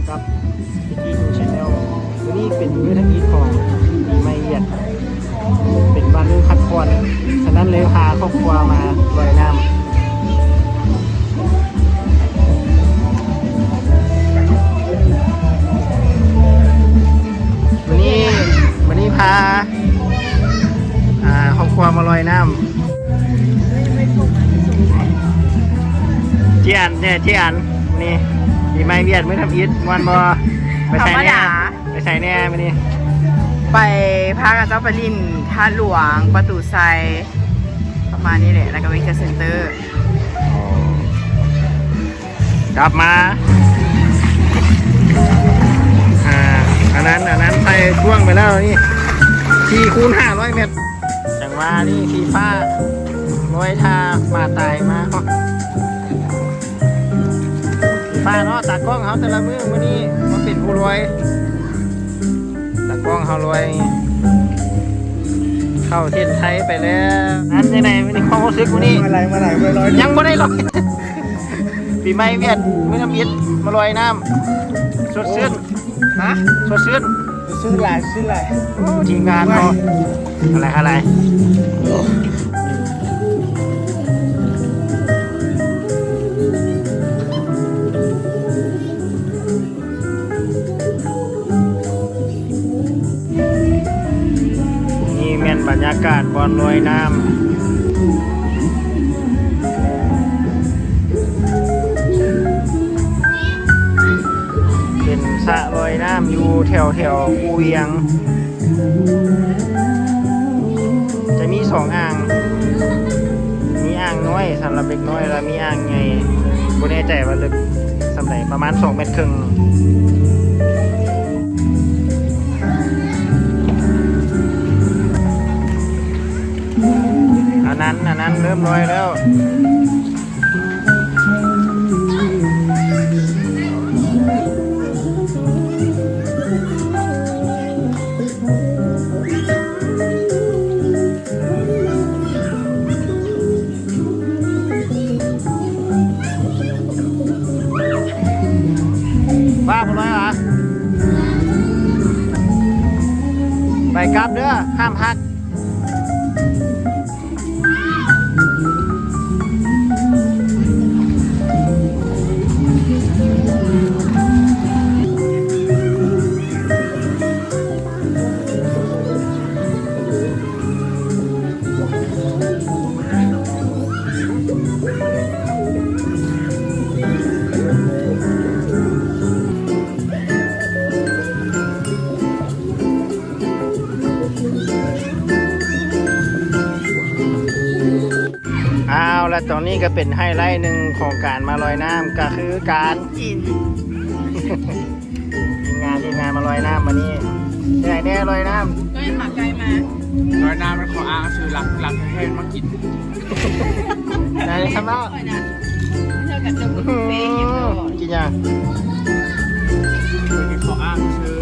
ກັບ Vicky New Channel ມື້ນີ້ເປັນມື້ທຳອິດຂອງປີໃໝ່ຫວຽດ ເປັນວັນພັກຜ່ອນ ສະນັ້ນເລີຍພາຄອບຄົວມາລອຍນ້ຳ. ມື້ນີ້ ມື້ນີ້ພາ ອ່າ ຄອບຄົວມາລອຍນ້ຳ. ເຈອັນແດ່ ເຈອັນ ນີ້ ປີໃໝ່ຫວຽດມື້ທຳອິດ ມ່ວນບໍ່? ໄປໃສແດ່? ທຳມະດາ ໄປໃສແດ່ມື້ນີ້? ໄປ ພາເຂົາເຈົ້າໄປຫຼິ້ນທາດຫຼວງ ປະຕູໄຊ ປະມານນີ້ແຫຼະ ແລ້ວກໍ Winter Center ກັບມາ ອ່າ ອັນນັ້ນ ອັນນັ້ນໃສ່ຊ່ວງໄປແລ້ວນີ້ ສີ່ຄູນຫ້າຮ້ອຍແມັດ. ຈັ່ງຫວະນີ້ ສີຟ້າລອຍທ່າໝາຕາຍມາເນາະ ສີຟ້າເນາະ ຕາກ້ອງເຮົາແຕ່ລະມື້ ມື້ນີ້ມາເປັນຜູ້ລອຍ ຕາກ້ອງເຮົາລອຍ ເຂົ້າເສັ້ນໄທໄປແລ້ວ. ອັນຈັ່ງໃດມື້ນີ້ ຄວາມຮູ້ສຶກມື້ນີ້? ມາຫຼາຍ ມາຫຼາຍ ມາລອຍ ຍັງບໍ່ໄດ້ລອຍ. ປີໃໝ່ຫວຽດ ມື້ທຳອິດ ມາລອຍນ້ຳ ສົດຊື່ນ. ຮະ? ສົດຊື່ນ ສົດຊື່ນຫຼາຍ ສົດຊື່ນຫຼາຍ. ໂອ້ ທີມງານເນາະ ອາໄລ ອາໄລ. ນີ້ແມ່ນບັນຍາກາດບ່ອນລອຍນ້ຳ ເປັນສະລອຍນ້ຳຢູ່ແຖວໆ ພູວຽງ ຈະມີສອງອ່າງ ມີອ່າງນ້ອຍສຳລັບເດັກນ້ອຍ ແລະ ມີອ່າງໃຫຍ່ ບໍ່ແນ່ໃຈວ່າເລິກສ່ຳໃດ ປະມານສອງແມັດເຄິ່ງ. ອັນນັ້ນ ອັນນັ້ນເລີ່ມລອຍແລ້ວ. ວ່າບໍ່ລອຍຫວາ? ໄປກັບເດີ ຫ້າມຫັກ. ອ້າວ ແລະ ຕອນນີ້ກໍເປັນໄຮໄລໜຶ່ງຂອງການມາລອຍນ້ຳ ກໍຄືການກິນ. ທີມງານ ທີມງານມາລອຍນ້ຳມື້ນີ້ ເຮັດໃດແດ່ລອຍນ້ຳ? ກໍເຫັນໝາກໄກ່ມາ ລອຍນ້ຳມັນຂໍອ້າງຊື່ ລັກ ລັກແທ້ໆມາກິນ. ໄດ້ແລ້ວເນາະ ຂ້ອຍນະ ເທື່ອກັນເຈົ້າກໍເຟກິນຕະຫຼອດ. ກິນຫຍັງ? ຂ້ອຍກິນຂໍອ້າງຊື່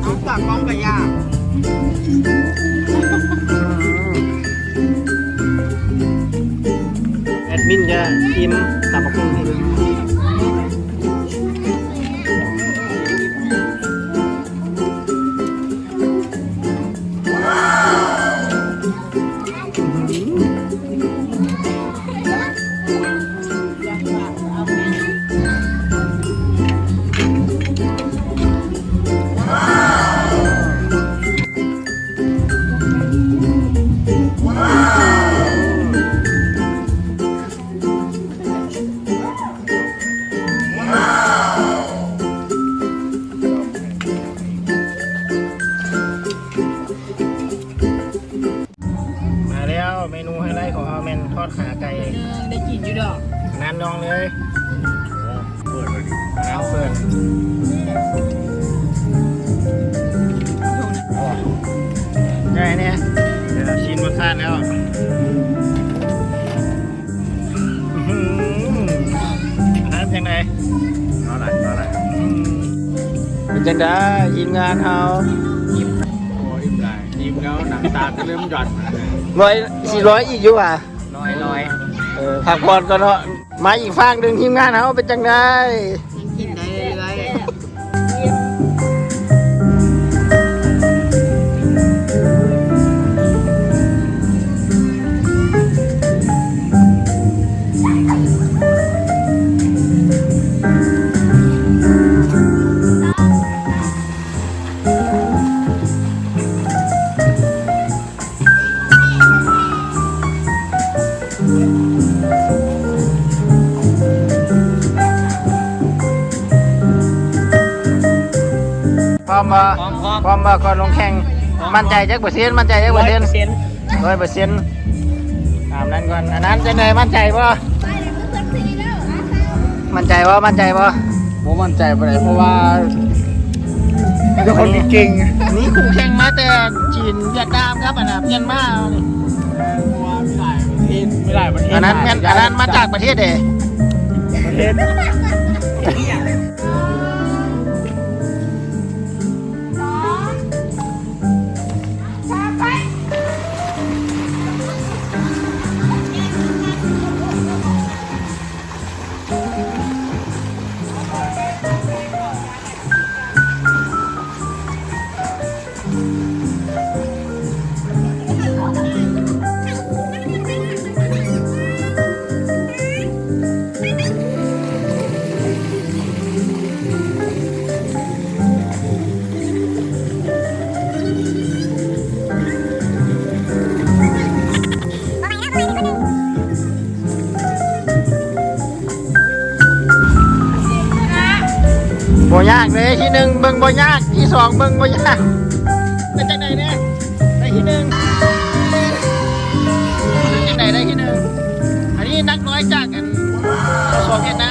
ເອົາຕາກ້ອງກະຢ່າງ. ແອດມິນຈະຊີມຕຳບັກຫຸ່ງໃຫ້ເບິ່ງ. ມາແລ້ວ ເມນູໄຮໄລຂອງເຮົາແມ່ນທອດຂາໄກ່. ເອີ ໄດ້ກິນຢູ່ດອກ ນັ້ນລອງເລີຍ. ເປີດເລີຍ ນ້ຳເປີດ ໄດ້ແນ່ ໄດ້ລະ ຊີມລົດຊາດແລ້ວ. ອືມ ອັນນັ້ນເປັນຈັ່ງໃດ? ເອົາຫຼາຍ ເອົາຫຼາຍ. ອືມ ເປັນຈັ່ງໃດທີມງານເຮົາ? ອີ່ມ ໂອ້ ອີ່ມຫຼາຍ ອີ່ມແລ້ວນ້ຳຕາກໍເລີ່ມຢ່ອນ. ລອຍ ຊິລອຍອີກຢູ່ຫວາ? ລອຍ ລອຍ. ເອີ ພັກຜ່ອນກ່ອນເນາະ. ມາອີກຟາກໜຶ່ງ ທີມງານເຮົາເປັນຈັ່ງໃດ? ຍັງກິນໄດ້ເລື້ອຍໆ. พร้อมบ่? พร้อม พร้อม พร้อมบ่ ก่อนลงแข่ง? พร้อม มั่นใจจักเปอร์เซ็นต์? มั่นใจจักเปอร์เซ็นต์? ร้อยเปอร์เซ็นต์ ร้อยเปอร์เซ็นต์ ຕາມນັ້ນກ່ອນ. ອັນນັ້ນຈັ່ງໃດ ໝັ້ນໃຈບໍ່? ໝັ້ນໃຈບໍ່? ໝັ້ນໃຈບໍ່? ບໍ່ໝັ້ນໃຈປານໃດ ເພາະວ່າມີແຕ່ຄົນເກັ່ງໆ. ນີ້ຄູ່ແຂ່ງມາແຕ່ຈີນ ຫວຽດນາມກັບອັນນ່າ ມຽນມານີ້. ເພາະວ່າມີຫຼາຍປະເທດ ມີຫຼາຍປະເທດ. ອັນນັ້ນແມ່ນ ອັນນັ້ນມາຈາກປະເທດໃດ? ປະເທດ ບໍ່ຍາກເດ້ ທີໜຶ່ງເບິ່ງບໍ່ຍາກ ທີສອງເບິ່ງບໍ່ຍາກ. ເປັນຈັ່ງໃດແດ່ ໄດ້ທີໜຶ່ງ ເປັນຈັ່ງໃດໄດ້ທີໜຶ່ງ? ອັນນີ້ນັກມວຍຈາກອັນ ສສ ຫວຽດນ